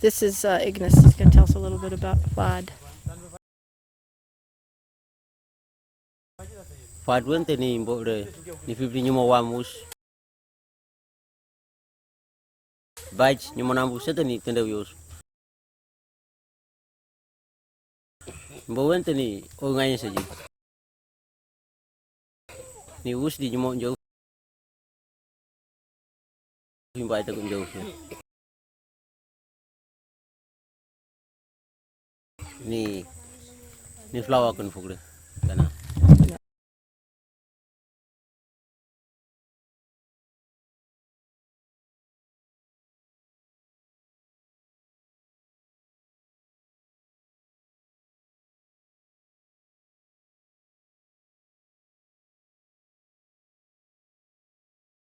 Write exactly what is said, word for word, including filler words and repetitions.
This is uh, Ignace. He's going to tell us a little bit about Fad. Fad wente ni mbo'le ni fibri nyumo wamus. Baj nyumo nambu sente ni tende wius. Mbo wente ni o ngayen seji. Ni wus di nyumo njo. Himba ita kum jauh. Ni ni flower kun fugre. Kana.